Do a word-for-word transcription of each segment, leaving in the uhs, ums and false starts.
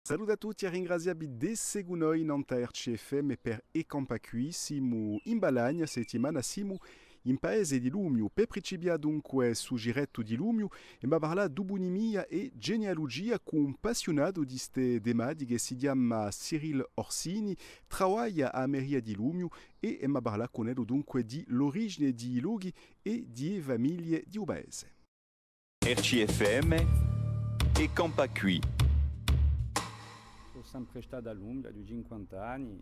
Salute à tutti è ringraziavvi di seguità noi nant'à R C F M per È campà quì. Simu in Balagna, sta settimana simu in paese di Lumiu. Per principià dunque stu girettu di Lumiu, emu à parlà d'upunimia è genealugia cù un appassiunatu di ste tematiche, si chjama Cyril Orsini, travaglia à a meria di Lumiu è emu à parlà cun ellu dunque di l'origine di i lochi è di e famiglie di u paese. R C F M, È campà quì. Sò sempre statu à Lumiu, aghju cinquanta anni,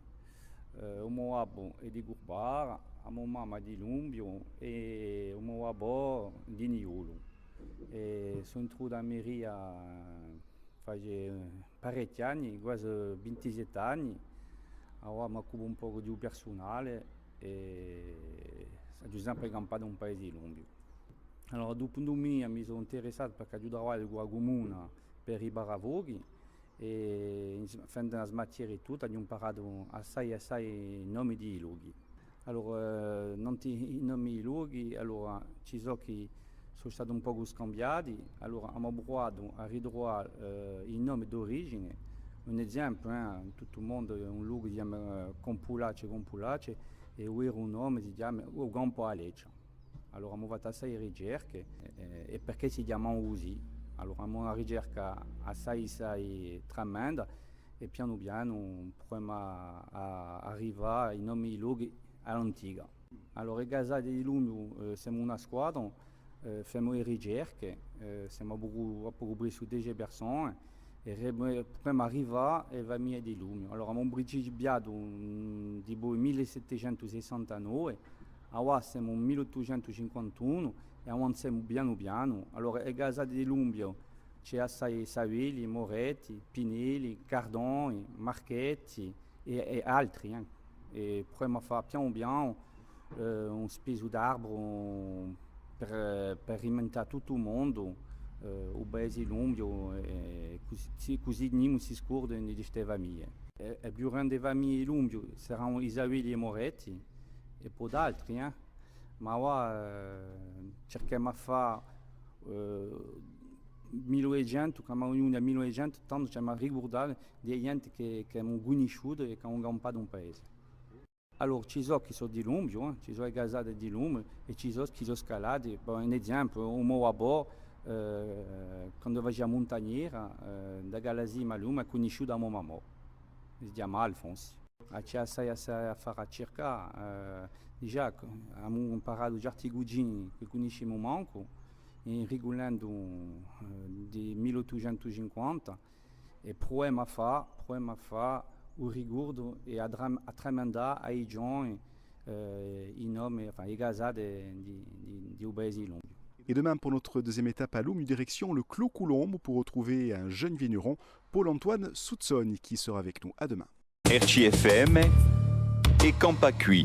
eh, u mo babbu hè di Curbara, a mo mamma di Lumbiu è u mo babbò di Niolu. È sò intrutu à a meria face parechji anni, quasi vintisette anni, avà m'occupu un pocu di u persunale è aghju sempre campatu in paese di Lumbiu. Allora, dopu un mese mi sò interessatu perchè aghju travagliatu cù a cumuna per i parafochi è in, fendu una smachjera è tuttu, aghju imparatu assai, assai nomi di lochi. Allora, eh, nantu à i nomi di lochi, allora, ci sò chì sò stati un pocu scambiati, allora emu pruvatu à ritruvà, eh, i nomi d'origine. Un esempiu, eh, in tuttu u mondu, un locu si chjama, eh, Campulacce, Campulacce, è u veru nome si chjama u Campu à a Leccia. Allora, emu fattu assai ricerche, eh, è perchè si chjamanu cusì. Allora, emu una ricerca assai, assai tremenda, è pianu pianu pruvemu à, à, à arrivà à i nomi di lochi à l'antica. Allora, e casate di Lumiu, eh, semu una squadra, eh, femu e ricerche, eh, semu à pocu, à pocu pressu dece persone, è re-, pruvemu à arrivà à e famiglie di Lumiu. Allora, emu principiatu, mm, dipoi mille settecentu sessantanove, avà semu in mille ottucentu cinquantunu è avanzemu pianu pianu. Allora, e casate di Lumiu, ci hè assai Savelli, Moretti, Pinelli, Cardoni, Marchetti è, è altri, eh. È pruvemu à fà pianu pianu, eh, un spesu d'arburu per, per inventà tuttu u mondu, eh, u paese di Lumiu, è cusì, cusì nimu si scorda di ste famiglie. È, e più grande famiglie di Lumiu saranu i Savelli è Moretti, è po d'altri, eh. Ma avà, eh, circhemu à fà, eh, mille è duiecentu, chì emu uniu à mille è duiecentu, tandu ci emu à ricurdà di ghjente chì, chì emu cunnisciutu è chì anu campatu in paese. Allora, ci sò chì sò di Lumiu, eh, ci sò e casate di Lumiu è ci sò chì sò scalati. Bon, un esempiu, u mo babbò, eh, quandu facia muntagnera, eh, da Calasima à Lumiu, hà cunnisciutu a mo mammò. Si chjama Alfonsi. Ah, ci hè assai, assai à fà à circà, eh, digià, emu imparatu certi cugini chì cunniscimu mancu, in ricullendu, eh, di mille ottucentu cinquanta, è pruvemu à fà, pruvemu à fà u ricordu è à tram-, à tramandà à i ghjovani, eh, i nomi, enfin, e casate di, di, di u paese di Lumiu. Et demain, pour notre deuxième étape à Lumiu, direction le Clos Colombo pour retrouver un jeune vigneron, Paul-Antoine Suzzoni, qui sera avec nous. À demain. R C F M, È campà quì.